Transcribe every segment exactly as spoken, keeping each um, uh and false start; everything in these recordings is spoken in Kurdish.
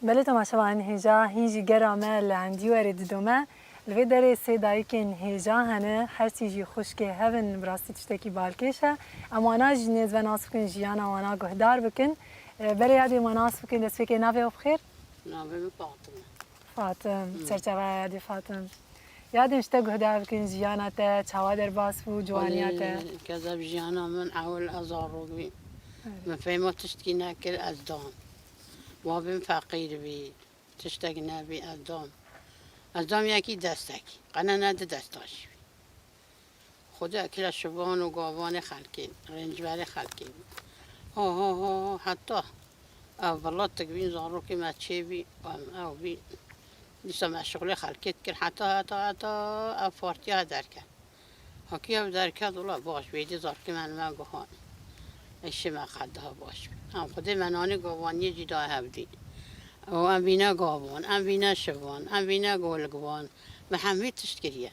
Belê temaşevanên hêja, hîn jî gera me li Endîwerê didome. Li vê derê sê dayikên hêja hene, her sî jî xwişkê hev in, bi rastî tiştekî balkêş e. Em wana jî nêz ve nas bikin, jiyana wana guhdar bikin. E, berê yadê me nas bikin, destpêkê navê we bi xêr? Navê min Fatim e. Fatim, Hmm. çerçeveya yadê Fatim. Yadê min ji te guhdar bikin, jiyana te çawa derbas bû, ciwaniya te? Xwedê kezeb jiyana min ewil ez zarok bîm. Evet. Min fêma tiştkî nekir, ez dam. Babê min feqîr bî, tiştek nebî, ez dam. Ez dam yekî destekî, qene ne di desta jî bî. Xwedê ekîla şivan û gavanê xelkê, rêncberê xelkê bî. Ha, ha, ha, ha, heta ev velatek bîn, zarokê me çêbî, em ew bî. Dîsa me şixulê xelkê dikir, heta, heta, heta ev partiya derket. Hakî ev derket, wila baş bî, êdî zarokê me li me guhan. Eşê me qet daha baş bî. Em Xwedê me nanê gavaniyê jî da hevdî. Û em bîne gavan, em bîne şivan, em bîne golikvan. Me hemî tişt kiriye.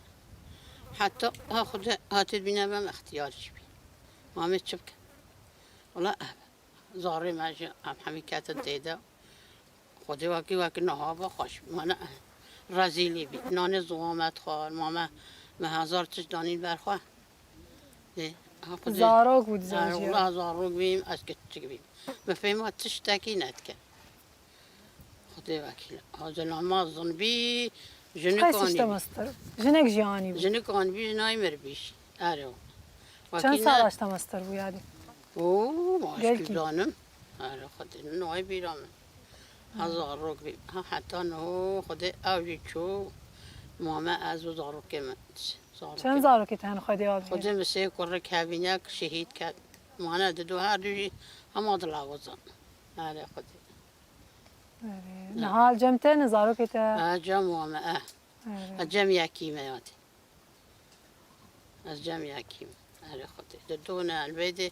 Heta ha Xwedê hatê dibîne, me em extiyar jî bî. Ma em ê çi bikin? Wela ev. Zarê me jî em hemî ketin tê de. Xwedê wekî wekî niha be xweş bî. Ma ne rezîlî bî. Nanê ziwan me dixwar. Ma me, me hezar tişt danîn ber xwe. Ê, ha Xwedê. Zarok bû dizan Ay, jî. Wela zarok bîm, ez kiçik bîm. Min fêma tiştekî nedike. Xwedê wekîl. Ha, zilama zin bî, jinik Qey anî tişte bî. Mestir? Jinek jî anî bû. Jinik anî bî, jinayê mir bî jî. Erê. Çend Wekî ne- sala ji te mestir bû yadî? Oo, ma Belkî. Eşkî zanim. Erê Xwedê, nayê bîra min. Ha zarok bî. Ha heta niho Xwedê ew jî çû. Ma me ez û zarokê min. Zarokê Çend min. Zarokê te hene Xwedê avê? Xwedê min sê kurik hevînek şehîd ket. Mane dido her du jî hema dilawizan. Erê Xwedê. Erê. Niha li cem te ne zarokê te? Ha, cem wa me, eh. Erê. Ez cem yekî me yadî. Ez cem yekî me. Erê Xwedê. Di dû ne elbêdê.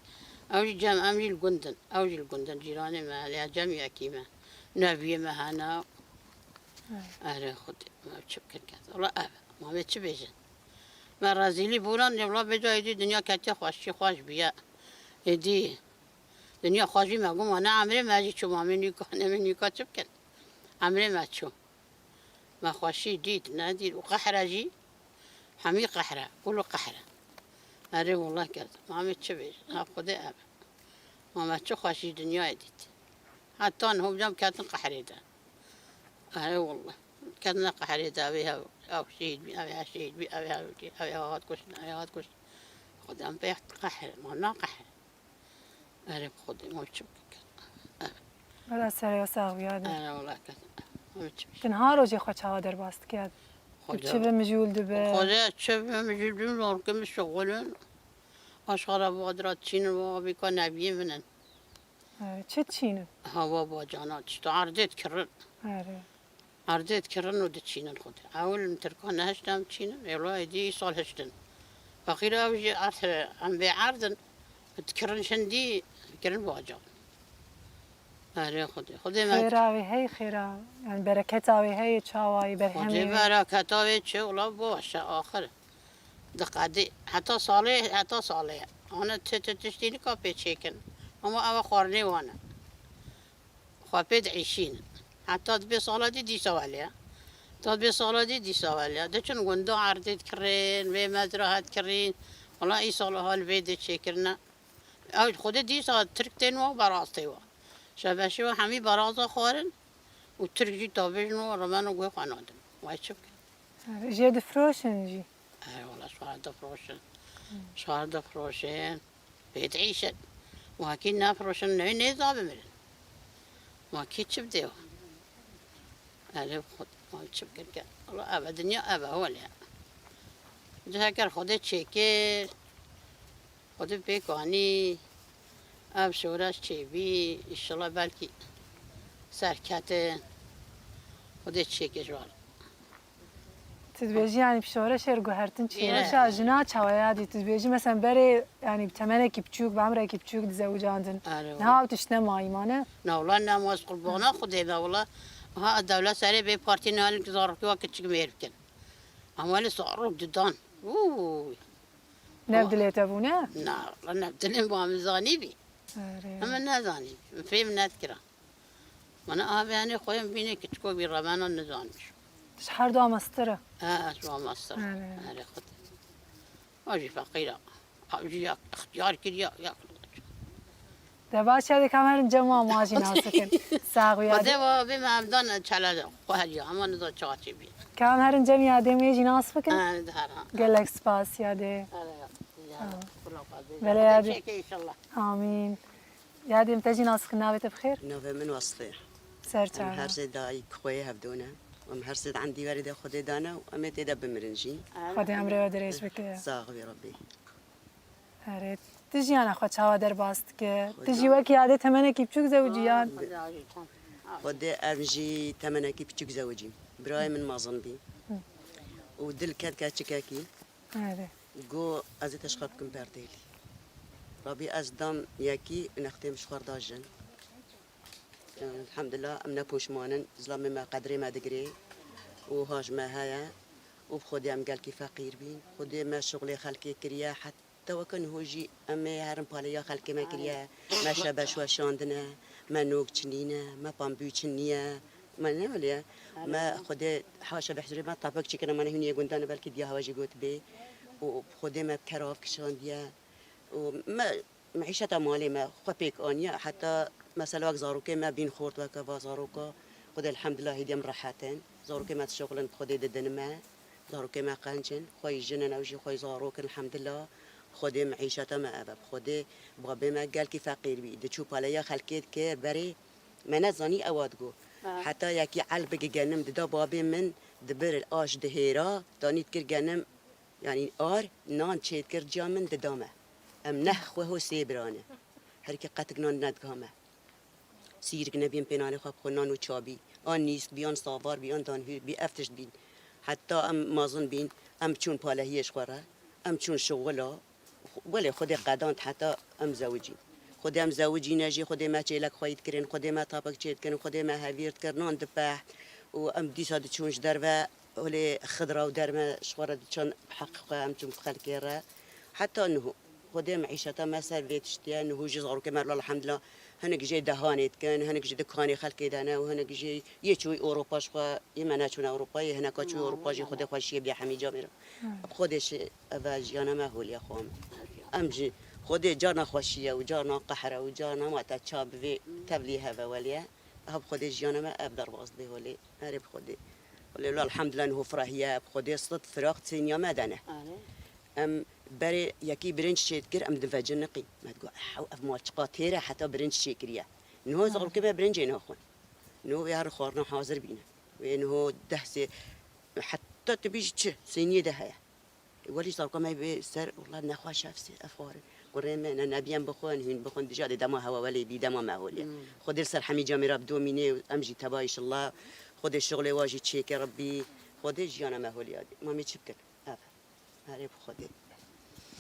Ew jî cem, em jî li gund in. Ew jî li gund in. Cîranê me hene, ya cem yekî me. Neviyê me hene. Erê. Erê Xwedê. Me çi bikir ket. Wela ev. Ma me çi bêjin? Me rezîlî bûran, ne wela bêca êdî dinya ketiye xweşî xweş bûye. Êdî. Dinya xweş bî me guma ne emrê me jî çû ma me nîka, ne me nîka çi bikin? Emrê me çû. Me xweşî dît, nedît û qehre jî, hemî qehre, kul û qehre. Erê wela ket, ma me çi bêj, ha Xwedê ev. Ma me çi xweşî dinyayê dît. Heta niho cem ketin qehrê de. Erê wela. Ketine qehrê de, ew ê hev, ew şehîd bî, ew ê şehîd bî, ew ê hev, ew ê hat kuştin, ew ê hat kuştin. Xwedê em pê qehre, ma na qehre. Erê bi Xwedê, ma çi bikin? Erê. Bela serê sax bî, hadi. Erê wela ket. Ma çi bikin? Tu niha rojê xwe çawa derbas dikî, hadi? Tu Xwedê. Çi bi mijûl dibe? Xwedê çi bi mijûl dibim, zarokê min şixulin. Aşxara vadira çînin, wa bîka neviyê min in. Erê, çi çînin? Hava bacana, çi tu erdê dikirin. Erê. Erdê dikirin û diçînin Xwedê. Ewil em Tirkan nehiştin em çînin, êwla êdî îsal hiştin. Faqîr ew jî erd, em bê erdin, dikirin şindî, dikirin bacan. Erê Xwedê. Xwedê me Xêra wê hey xêra, yani bereketa wê hey çawayî berhemê Xwedê wê. Bereketa wê çi, wela baş e, axir. Diqedî. Heta salê, heta salê. Ana ti, ti tiştî nika pê çêkin. Ama ew xwarinê wan e. Xwe pê diîşînin. Heta dibê sala dî dîsa welê. Ta dibê sala dî dîsa welê. Diçin gunda erdê dikirin, vê mezra het kirîn. Wala îsal hal vê dê çêkirine. Ew xwedê dîsa Tirk tên wa berastê wa. Şebeşê wa hemî beraza xwarin û Tirk jî tabêjin wa remeno guhê xwe nadin. Vay çi bikin? Jê difiroşin jî. Erê wala, ji xwe re difiroşin. Ji xwe re difiroşin. Pê diîşin. Wekî nefiroşin, newê nêza bimirin. Wekî çi bidê wan? Erê bi Xwedê, wan çi bikir ke? Wala ev e, dinya ev e, wele. Cihekir Xwedê çêkir. Xwedê pêk anî, ev şoreş çêbî, înşallah belkî serketin. Xwedê çêkê ji wan. Tu dibêjî, yanî, bi şoreşê re guhertin çi? Şoreşa jina çawa ya dî? Tu dibêjî, mesela, berê, yanî, bi temenekî biçûk, bi emrekî biçûk dizewicandin. Niha ew tişt nema îmane? Na wela nema, ez qurbana Xwedê be wela. Ha, dewlet serê bê partî niha zarokê wa kiçik mêr bikin. Em welê zarok didan. Uuu. Nev dilê te bû, ne? Na, wela nev dilê min bû, em zanî bî. Erê. Em nezanî, em fêm nedikira. Mana avê henê xweyên bînê ki çiko bî remena nizanîş. Ji her du mestir e. Ha, ez wa mestir. Erê. Erê xwe. O jî feqîr e. Ew jî ya ixtiyar kiriya ya. De baş ya de kam herin cem wa ma jî nas bikin. Sax û ya de. Xwedê wa bê me em dan çele xwe heriya. Ama nizan çawa çê bî. Kam herin cem ya de me jî nas bikin. Ha, de her ha. Gelek spas ya de. Erê ya. Belê ya de. Çêke inşallah. Amîn. Yadê min te jî nas bikin, navê te bi xêr? Navê min Wasfê. Ser çava. Em her sê dayik xweyê hevdû ne. Em her sê di endî werê de Xwedê dane û em ê tê de bimirin jî. Xwedê emrê we dirêj bike. Sax bî Rebbî. Erê, tu jiyana xwe çawa derbas dike? Tu jî wek Yadê temenekî biçûk zewiciyan? Xwedê em jî temenekî biçûk zewicîn. Birayê min mezin bî. Û dil ket keçikekî. Erê. Got, ez ê te ji xwe bikim berdêlî. Rabî ez dam yekî û nextê min ji xwe re da jin. Elhamdulillah, em ne poşman in, zilamê me qedrê me digirê û ha ji me heye û bi Xwedê em gelkî feqîr bîn. Xwedê me şixulê xelkê kiriye, heta weke niho jî em ê herin paleya xelkê me kiriye. Me şebeş weşandine, me nok çinîne, me pambû çinîye. Me ne weliye. Me Xwedê haşa behzurê me tapek çêkirine, me nehûniye gundane, belkî diya hewa jî gotibê. Û Xwedê me bi kerav kişandiye. Û me meîşeta malê me xwe pêk aniye. Heta mesela wek zarokê me bîn xort weke va zaroka. Xwedê elhamdulillah hêdî em rehet in. Zarokê me dişixulin, bi Xwedê didin me. Zarokê me qenc in. Xweyî jin in, ew jî xweyî zarok in, elhamdulillah. Xwedê meîşeta me ev e. Bi Xwedê babê me gelkî feqîr bî. Diçû paleya xelkê dikir berê. Me nezanî ewa digo. Ha. Heta yekî elbik genim dida babê min, dibir aş dihêra, danî dikir genim, yanî ar, nan çêdikir ciya min dida me. Em neh xwe ho sê bira ne. Herkî qetik nan nediga me. Sîrik nebîn pê nanê xwe bi xwe nan û çabî. An nîsk bî, an savar bî, an danhûr bî, ev tişt bîn. Heta em mezin bîn, em çûn palehiyê ji xwe re, em çûn şixula. Welê Xwedê qedand heta em zewicîn. Xwedê em zewicîne jî, Xwedê me çêlek xweyî dikirin, Xwedê me tapek çê dikirin, Xwedê me hevîr dikir, nan dipeh û em dîsa diçûn ji derve holê xidra û derme ji xwe re diçin bi heq xwe em çûn bi xelkê re. Heta niho. Xwedê meîşeta me ser vê tiştî ye, niho jî zarokê me elhamdulillah hinek jê dehanê dikin, hinek jî dikanê xelkê de ne û hinek jî yê çûyî Ewropa ji xwe, yê me neçûne Ewropa, yê hineka çûyî Ewropa jî Xwedê xweşiyê bide hemî camê re. Bi Xwedê şi eve jiyana me holiye xwe me. Em jî Xwedê carna xweşiye û carna qehre û carna ma te ça bivê tevlî heve weliye. Ev bi Xwedê jiyana me ev derbas dibe holê. Erê bi Xwedê. Holê wela elhamdulillah niho firahiye, bi Xwedê sit firaq çêniya me de ne. Em berê yekî birinc çêdikir, em diveciniqî. Me digot, "Ew, ev mal çiqa têr e, heta birinc çêkiriye." Niho zarokê me birincê naxwin. Niho wê her xwarina hazir bîne. Wê niho deh sê, heta tu bî jî çi, sêniyê de heye. Welî zarokê me bê ser, wela nexweş ev sê, ev xwarin. Kurê me ne, nebî em bixwin, hûn bixwin, dija dê dema hewa welê bî, dema me holê. Xwedê li ser hemî camê re bidomînê, em jî teba înşallah. Xwedê şixulê wa jî çêke Rebbî. Xwedê jiyana me holê. Ma em ê çi bikin? Ev. Erê bi Xwedê.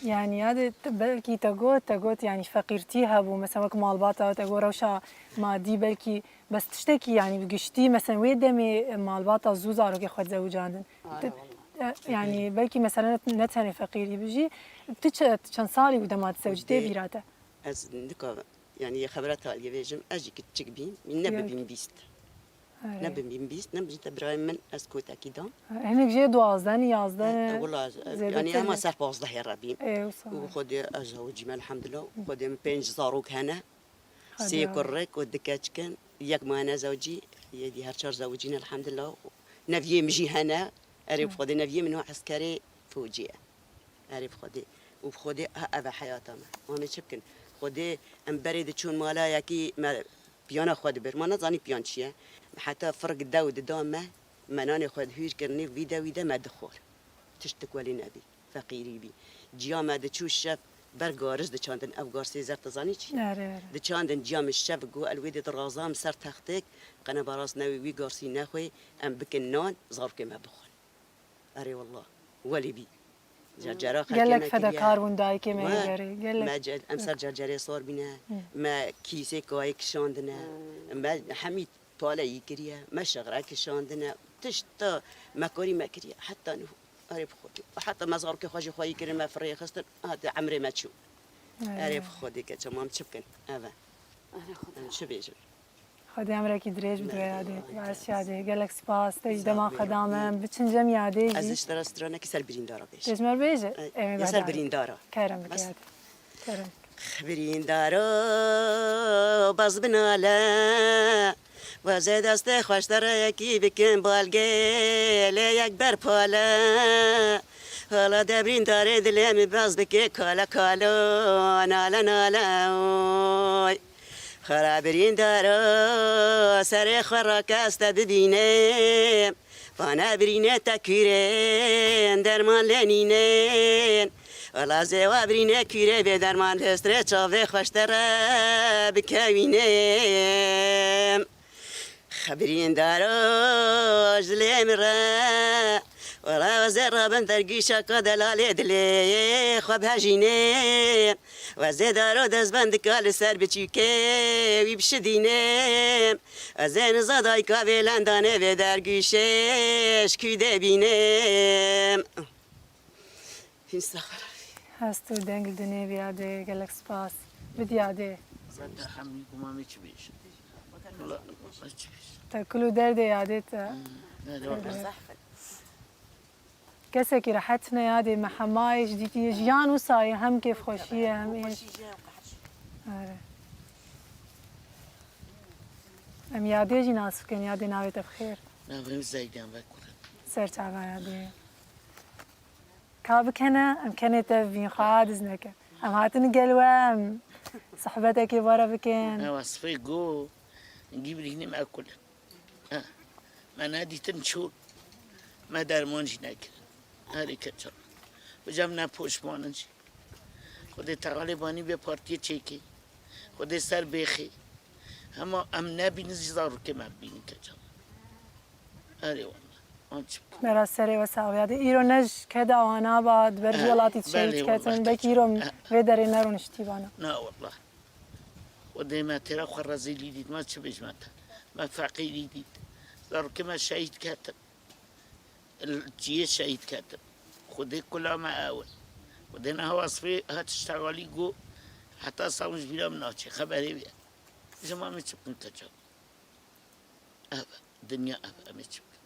Yanî ya de t-, belkî te got, te got yanî feqîrtî hebû, mesela wek malbata te got rewşa madî belkî, bes tiştekî yanî bi giştî, mesela wê demê malbata zû zarokê xwe dizewicandin. Te-, e, yanî belkî mesela ne, ne tenê feqîrî bi jî, tu çe-, tu çend salî bû dema dizewicî tê bîra te? Ez nika, yanî yê xebera taliyê bêjim, ez jî kiçik bîm, min ne bibîm bîst. Ne bibîm bîst, ne bijî te birayê min ez kotekî da. Hinek jê duwazdeh ne, yazdeh ne. Wila, yanî hema ser pazdehê re bîm. Û Xwedê ez zewicîme elhamdulillah. Xwedê min pênc zarok hene. Sê kurrik û du keçik in. Yek ma hene zewicî, yê dî her çar zewicî ne elhamdulillah. Neviyê min jî hene. Erê bi Xwedê neviyê min o eskerê focî ye. Erê bi Xwedê. Û bi Xwedê ha ev e heyata me. Ma em ê çi bikin? Xwedê em berê diçûn mala yekî me piyana xwe dibir. Ma nezanî piyan çi ye. Heta firik dew dida me, me nanê xwe dihûr kirinê, vî dewî de me dixwar. Tiştik welî nebî. Feqîrî bî. Ciya me diçû şev ber gariz diçandin. Ev garsê zer tu zanî çi ye? Erê, erê. Diçandin ciya min şev got el wê dê dirazam ser textêk, qene baras newê wî garsî nexwê, em bikin nan, zarokê me bixwin. Erê wallah. Welê bî. Cercera xelkê Gelek me kiriye. Fedekar bûn dayikê me yê Wa, berê. Gelek. Me ce-, em ser cercerê sor bîne. Me kîsê kayê kişandine. Me hemî paleyî kiriye. Me şixre kişandine. Tişta me karî me kiriye. Heta niho. Erê bi Xwedê. Heta me zarokê xwe jî xweyî kirin, me firê xistin. Hate emrê me çû. Erê bi Xwedê, keçe mam çi bikin? Ev e. Em çi bêjin? Xwedê emrekî dirêj bide we yadê. Baş yadê. Gelek spas. Te jî dema xwe da me. Em biçin cem yadê jî. Ez ji te re stranekî ser birîndara bêj. Dê ji me re bêje. Ê, Em ê ya ser behdar. Birîndara. Kerem bike Bes. Yadê. Kerem. Birîndaro baz binale. Wezê destê xweş te re yekî bikin balgê lê yek berpale. Hala de birîndarê dilê min baz bike kale kalo nale nale oy. Xera birîndaro serê xwe rake ez te bibînim. Vane birînê te kûrên derman lê nînên. Wela zêwa birînê kûrê bê derman destê çavê xweş te re bikewînim. Xebirîndaro ji lê min re. Wela ez ê rabim dergîşa ka delalê dilê xwe bihejînim. Wezê daro destbendika li ser biçûkê wî bişidînim. Ez ê niza dayika vê lendanê vê dergîşê ji kû dê bînim. Hîn sax. Hest û deng li dinê bî yadê, gelek spas. Bidî yadê. Zaten hemî gumamê çi bêj. Wala, wala çi bêj. Te kul û derdê yadê te. Hmm, ne, ne, wala. Kesekî rehet ne yadê me hemayê ji dîtiyê jiyan wisa ye, hem kêfxweşî ye, hem êş. Are. Em yadê jî nas bikin, yadê navê te bi xêr. Navê min Zeydan Vekur. Ser çava yadê. Ka bikene, em kenê te bibîn, xwe adiz neke. Em hatin gel we, em sohbetekê bare bikin. Ewa sifê go, gîbrînim ekul. Eh, me nedîtin çû, me derman jî nekirin. Erê keça. Bi cem ne poşman in jî. Xwedê Tealê banî vê partiyê çêkê. Xwedê ser bêxê. Hema em nebînin jî zarokê me bibînin keça. Erê wala. An çi bikim? Mera serê we sawiya de. Îro ne ji keda wana ba, di ber ji Eh, welatî belê, şehîd wala ketin. Belkî keça. Îro Eh. vê derê neroniştî bana. Na wala. Xwedê me têra xwe rezîlî dît, me çi bêjme te? Me feqîrî dît. Zarokê me şehîd ketin. Li ciyê şehîd ketin. Xwedê kula me ew in. Xwedê niha wasfê hat ştegalî got, heta sawin ji bîra min naçe. Xeberê wê. Ji ma me çi bikin keça? Ev, dinya ev, em ê çi bikin?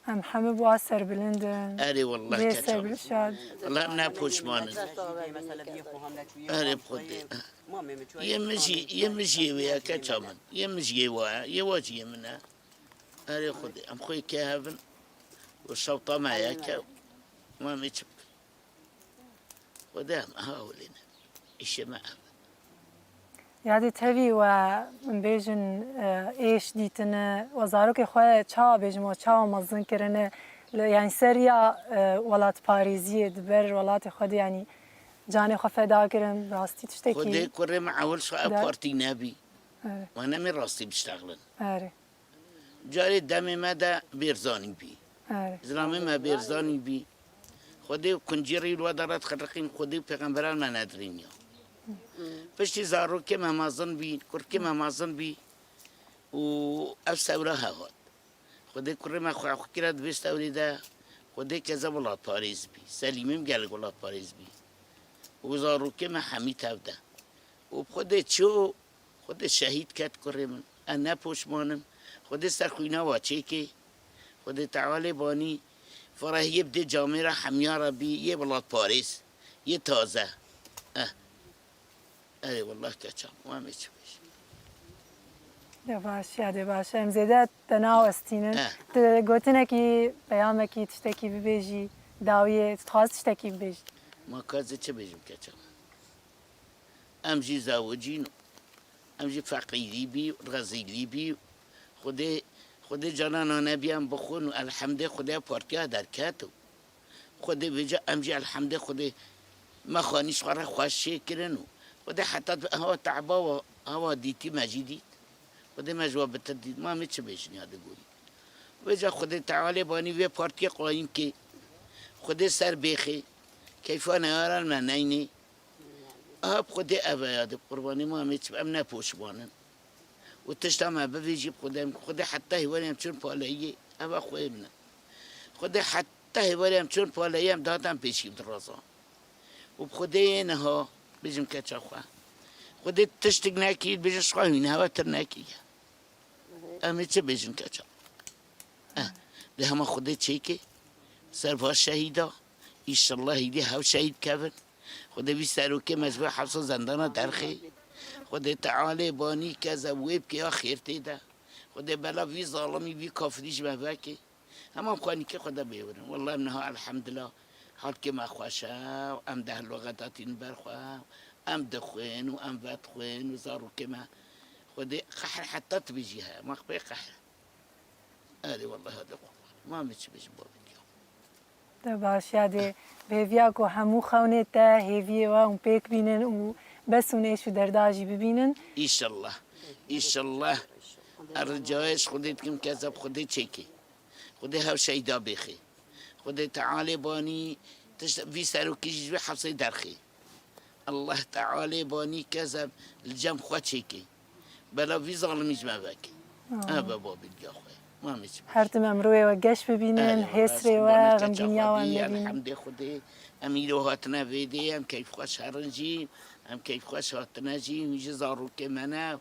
Em hemû bi wa serbilind in. Erê wallah Bê keça. Serbilind şad. Wallah em ne poşman in. Erê Xwedê. Yê min jî, yê min jî yê wê ye keça min. Yê min jî yê wa ye. Yê wa jî yê min e. Erê Xwedê. Em xwê ke hevin. Û şewta me ye ke. Ma em ê çi bikin? Xwedê em aha hewlêne. Îşê me ev. Yadê tevî we, min bêjin, e, êş dîtine, we zarokê xwe çawa bêjim, we çawa mezin kirine, li, yanî seriya, e, welatparêziyê di ber welatê xwe de, yanî canê xwe feda kirin, rastî tiştekî Xwedê kurê me ewil şa ev der- partî nebî. Erê. We nemê rastî biştexlin. Erê. Carê demê me de Bêrzanî bî. Erê. Zilamê me Bêrzanî bî. Xwedê kuncî rî li we de re dixiriqîn, Xwedê û pêxemberan me nedirîniya. Piştî zarokê me mezin bî, kurkê me mezin bî û ev sewra hehat. Xwedê kurê me xwe xwe kira di vê sewrê de, Xwedê keze welatparêz bî. Selîmê min gelek welatparêz bî. Û zarokê me hemî tev de. Û bi Xwedê çû, Xwedê şehîd ket kurê min. Ez ne poşman im. Xwedê ser xwîna wa çêkê. Xwedê Tealê banî ferehiyê bidê camêra hemiya re bî, yê welatparêz, yê taze. Eh. Erê wallah keça, wa me çi bêjim. De baş, yadê baş. Em zêde te nawestînin. Eh. Tu gotinekî, peyamekî, tiştekî bibêjî, dawiyê, tu dixwazî tiştekî bibêjî. Ma ka ez ê çi bêjim keça? Em jî zewicîn û em jî feqîrî bî, rezîlî bî. Xwedê, Xwedê cana nane bî em bixwin û elhemdê Xwedê partiya derket û Xwedê vêca em jî elhemdê Xwedê me xanî ji xwe re xweş çêkirin û Xwedê heta hewa te'ba wa, hewa dîtî me jî dît. Xwedê me ji we bitir dît. Ma em ê çi bêjin ya digorî. Vêca Xwedê Tealê banî vê partiyê qayîm kê. Xwedê ser bêxê. Keyfa neyaran me neynê. Aha bi Xwedê ev e ya di qurbanê ma em ê çi, em ne poşman in. Û tişta me bivêjî bi Xwedê, em Xwedê heta hêwarê em çûn paleyiyê, eva xweyê min e. Xwedê heta hêwarê em çûn paleyiyê em dihatan pêşî bi dirazan. Û bi Xwedê yê niha, bêjim keça xwe. Xwedê tiştik nekî, bêjin ji xwe hûn hewe tir nekî. Em ê çi bêjin keça? Eh, lê hema Xwedê çêkê ser va şehîda, îşallah hîdî hew şehîd kevin. Xwedê vî serokê me ji vê hepsa zendana derxê. Xwedê Tealê banî keze wê bike ya xêr tê de. Xwedê bela vî zalimî, vî kafirî ji me veke. Hema em xwenîkê xwe de bêwirin. Wele em niha elhemdila halkê me xweş e û em deh loqe datîn ber xwe. Em dixwin û em vedixwin û zarokê me. Xwedê qehr heta tu bijî heye. Ma xwe qehr. Erê wele hede qurban. Ma min çi bijim bo vîdeo. De baş ya dê bi hêviya ku hemû xewnê te hêviyê we hûn pêk bînin û bes hûn êş û derda jî bibînin. Îşallah. Îşallah. Ez ricayê ji Xwedê dikim ke ez bi Xwedê çêkê. Xwedê hew şehîda bêxê. Xwedê Tealê banî tişt vî serokî jî ji vê hepsê derxê. Allah Tealê banî kezeb li cem xwe çêkê. Bela vî zalimî ji me veke. Amin. Ev e babî diya xwe. Ma me çi Her tim em rûyê we geş bibînin, Erê, hêsrê we, xemgîniya we nebînin. Elhemdê Xwedê. Em îro hatine vê dê, em keyfxweş herin jî, em keyfxweş hatine jî, hûn jî zarokê me ne.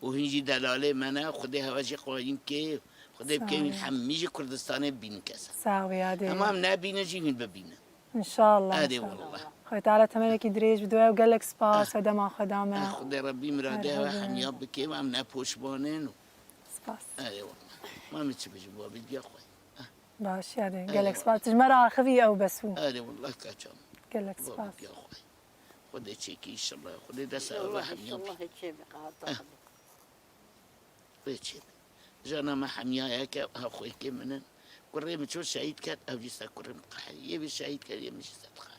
Û hîn jî delalê me ne, Xwedê hewe jî qayîm ke, Xwedê bike hîn hemî jî Kurdistanê bînin kese. Sağ ol ya dê. Hema em nebînin jî hîn bibînin. İnşallah. Erê wallah. Xwedê Teala temenekî dirêj bide we û gelek spas we dema xwe da me. Eh, Xwedê Rebbî miradê hewe hemiya bike û em ne poşbanin û. Spas. Erê wallah. Ma min çi bijim, wa bilgiya xwe. Baş ya dê. Gelek spas. Tu ji me re axivî ew bes bû. Erê wallah kaçam. Gelek spas. Wa bilgiya xwe. Xwedê çêkî inşallah. Xwedê dest ava hemiya bî. Xwedê çê bî. Jana me hemiya yeke ha xwêkê min in. Kurê min çû şehîd ket, ew jî ser kurê min qeherî. Yê bî şehîd ket, yê min jî ser dixeherî.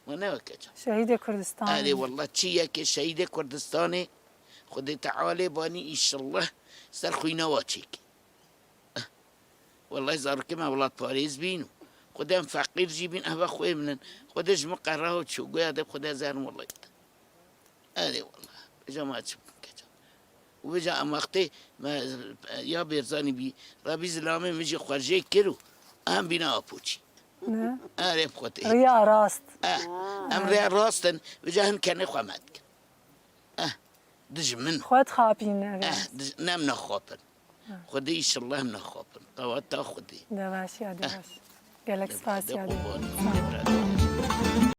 We ne weke çav. Şehîdê Kurdistanê. Erê wallah, çi yekê şehîdê Kurdistanê, Xwedê Tealê banî inşallah ser xwîna wa çêkê. Wellahî zarokê me welatparêz bîn û xwedê em feqîr jî bîn, eva xwê min in. Xwedê ji min qeraho çû, goya de xwedê ez herim wellahî. Erê wallah. Vêca ma çi bikim keça. Û vêca em wextê me ya Bêrzanî bî, Rebî zilamê min jî xwe jê kir û em bîne Apoçî. Ne? Erê bi xwe tê. Riya rast. Eh, em rêya rast in, vêca hin kenê xwe me dikin. Eh, dijmin. Xwe dixapîne. Eh, dij-, ne em naxapin. Xwedê îşillah em naxapin. Qeweta Xwedê. De baş ya de baş. Gelek spas ya de.